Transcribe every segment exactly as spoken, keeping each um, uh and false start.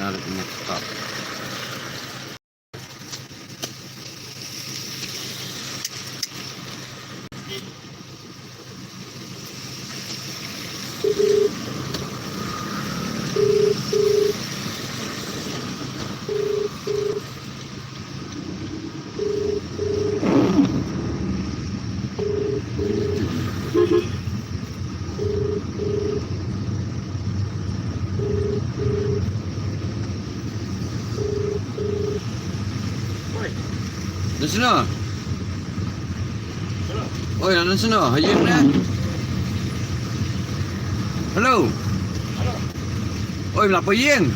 Now let me stop. Oi. Oi, na sno, ha ïing ne? Hello. Oi, la pa ïing.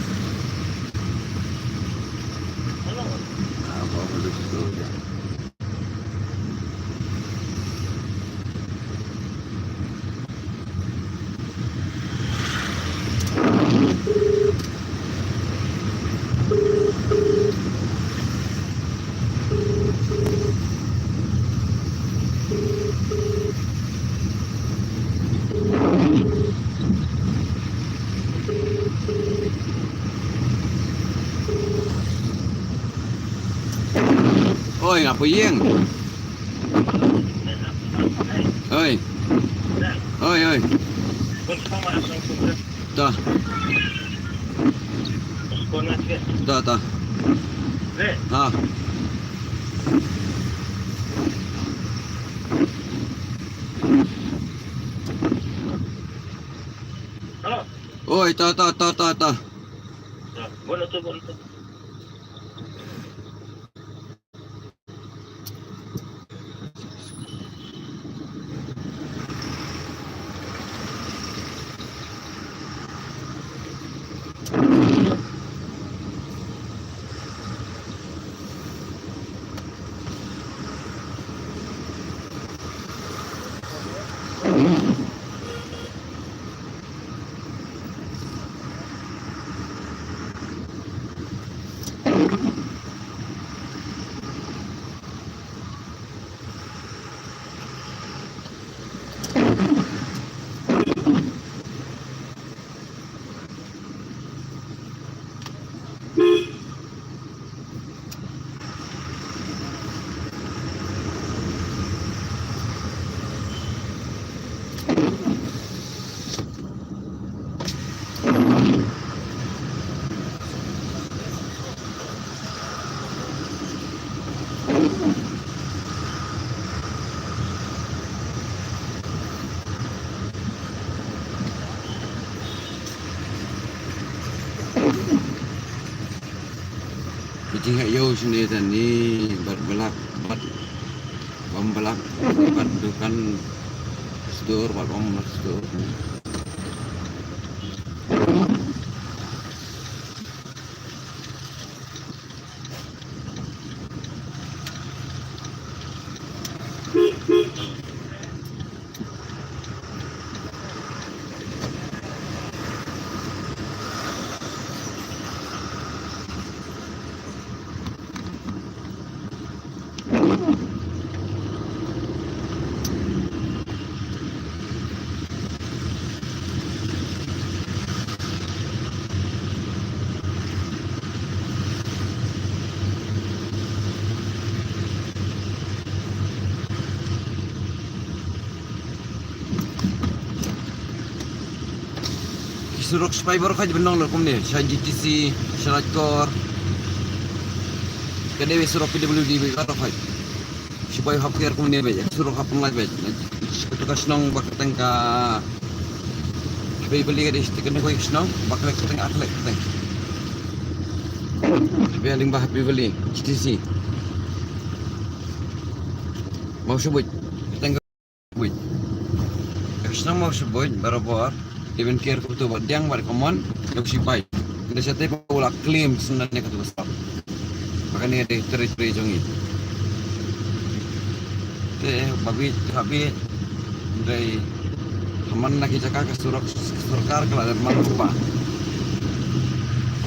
Ah, ba, ba, ba, ba. Oi, nga puyeng. Oi. Oi, oi. Ta. Ta, ta. Ha. Oi, ta, ta, ta, ta, ta. Ki jingeh ïew shane tani bad ba lah bad bym ba lah bad dukan store bad bym ba lah store. Ki surok Sipai baroh khat ban long leh kumne, sha G T C, sha Laitkor. Ka dei surok P W D baroh khat. Sipai hap ker kumne beit, surok hap pynlait beit. Katu ka shnong ba kyrteng ka Happy Valley ka dei, kane ka shnong ba kyrteng, ka kyrteng. Happy Valley ba Happy Valley, G T C. Mawshynrut. Kyrteng Buit. Ka shnong Mawshynrut barabor, dei ban ker kumto ba diang bad ka mon, ïa u sipai. Ynda shatei ba u la claim sngewbha ïa katu ka surok. Ba kane ka dei territory jong ngi. Te ba bit, ba bit, dei ha man la ki jaka ka surok, sorkar ka la dep man kumba.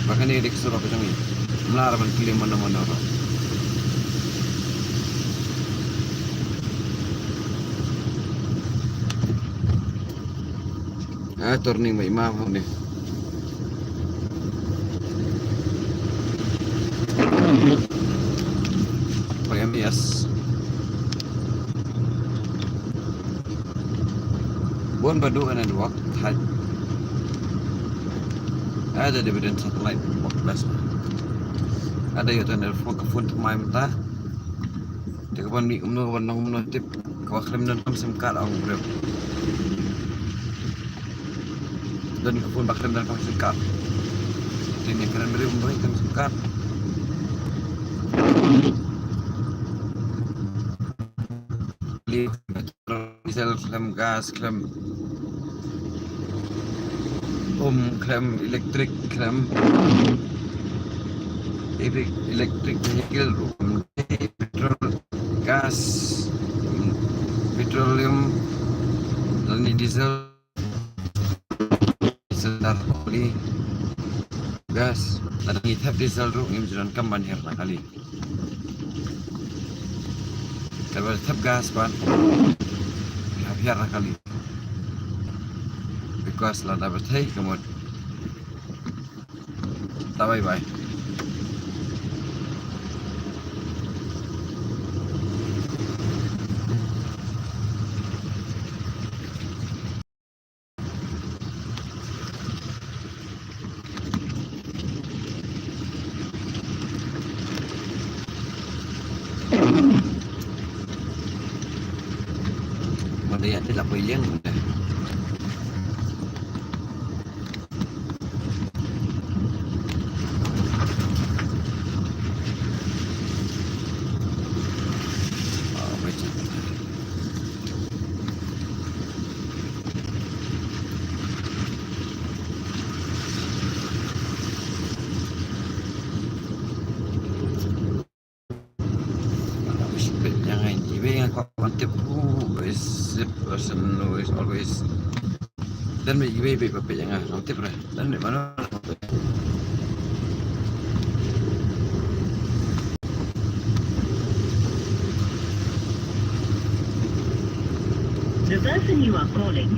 Ba kane ka dei ka surok jong ngi. Ym lah ban claim mano mano ruh. Ah, turning ba i ma pha ne. Yes. Bun ba duk ka network thait. Ada dividend satellite bok best. Ada ïoh tang da phone, ka phone thymmai mynta. Te ka ban mih kumno, ka ban long kumno tip. Kaba khlem don kam sim card ong briew. Don ka phone ba khlem don kam sim card. Te ne kren briew kumno kam sim card. Li petrol, diesel, khlem gas, khlem um, khlem electric, khlem ele-, electric vehicle, um, petrol, gas, um, petroleum, lane diesel, diesel, gas, lane thep diesel ruh ngim ju donkam ban hiar na kali. Kaba thep gas ban hap hiar na kali. Because lada ba thei ka mut. Ta bye bye. Manda ïa te la poi ïeng. Ah, baik. Wis peit ïa nga, iwei nga kwah ban tip, who is the person who is always. Dan me iwei, iwei ba peit ïa nga, ngam tip re. Dan me mano. The person you are calling.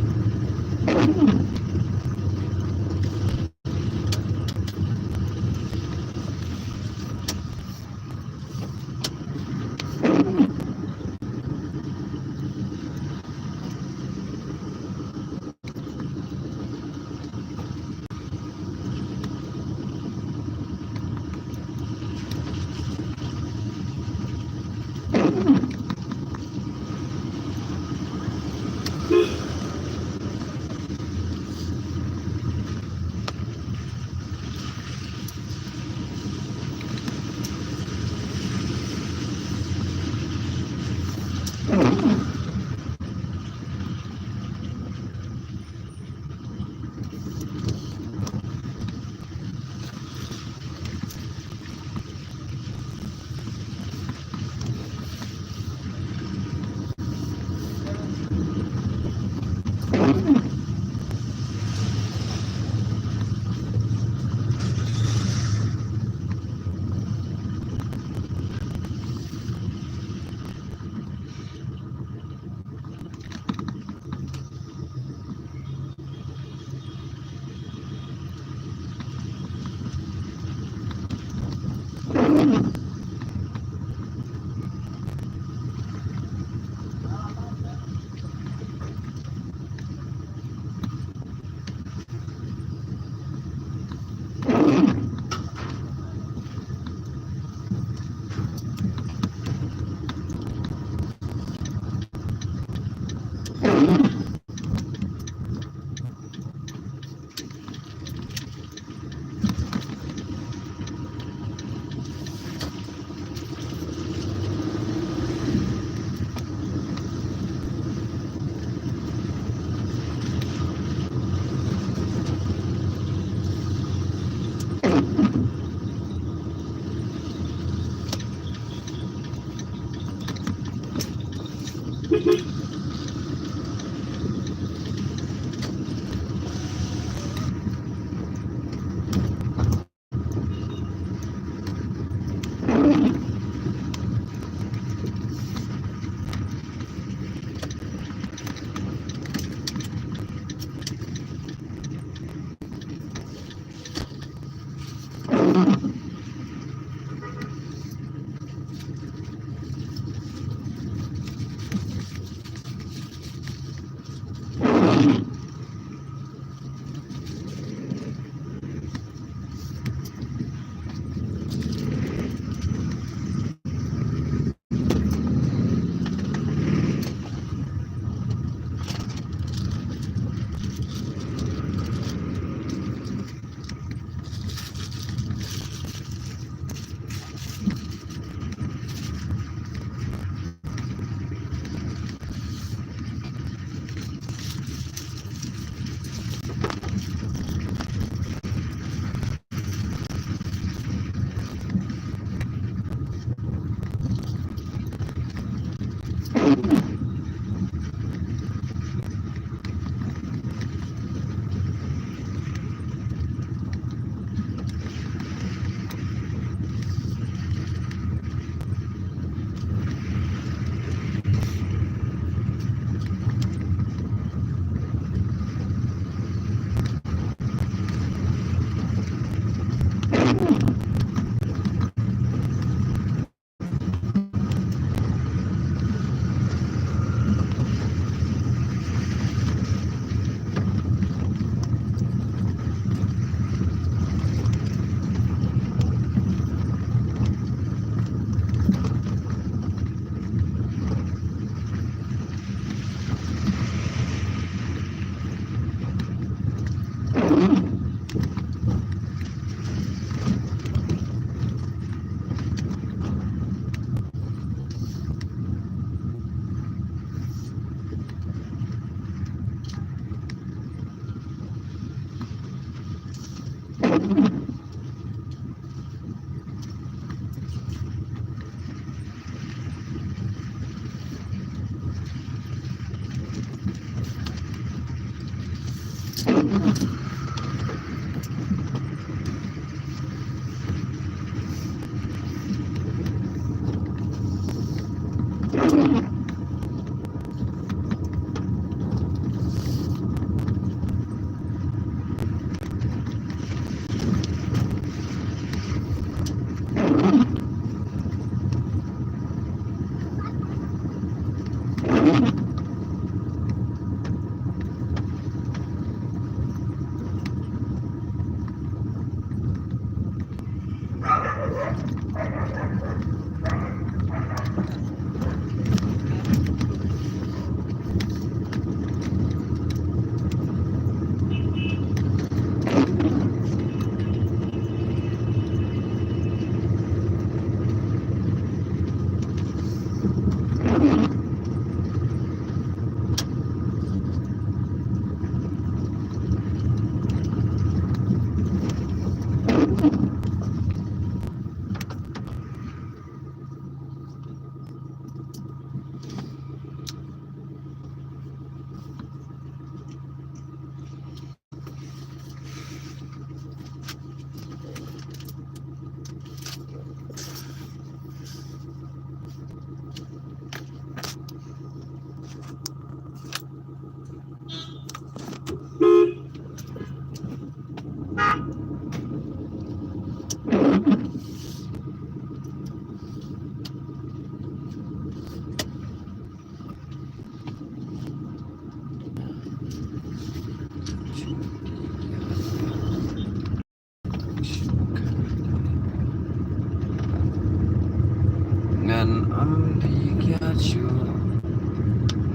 Ngan ym pyrkhat shuh,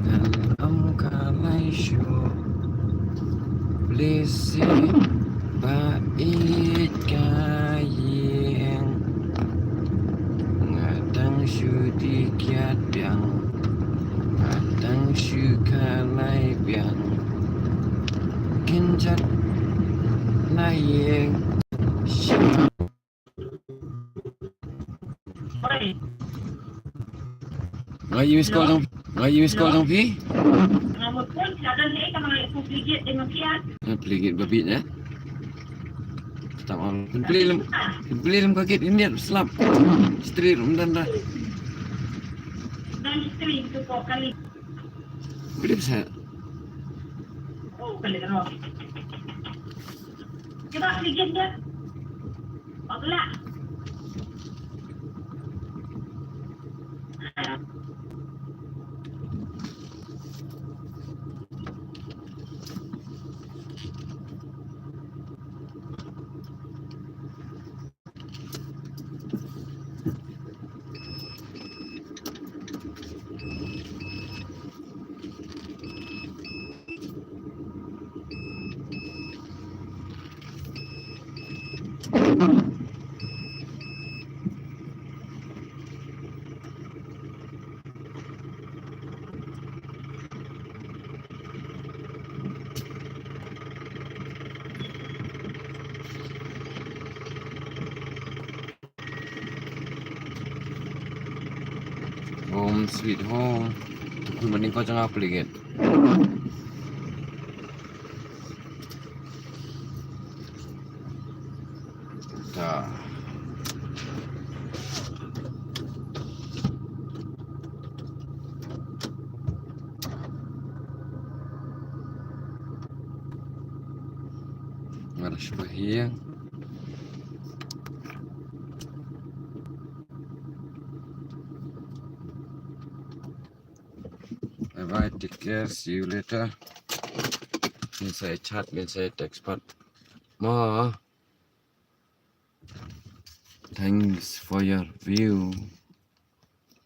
ngan ym khalai shuh. Please, ba ïeit ka ïing. Nga dang shu pyrkhat biang, nga dang shu khalai biang. Kynjat na ïing. Nga ïohi miss call jong, nga ïohi miss call jong phi. Nga plie gate ba bieit eh. Tam on. Pynplie lem, pynplie lem ka gate, ïa slap. Straight rum dan da. Plie sa. Home sweet home. Tu phi maning ko jang aplikit. Ta. Nga da shu ba hiang. Bye bye, take care, see you later. Ngin sa ïa chat, ngin sa ïa text pat mo. Thanks for your view.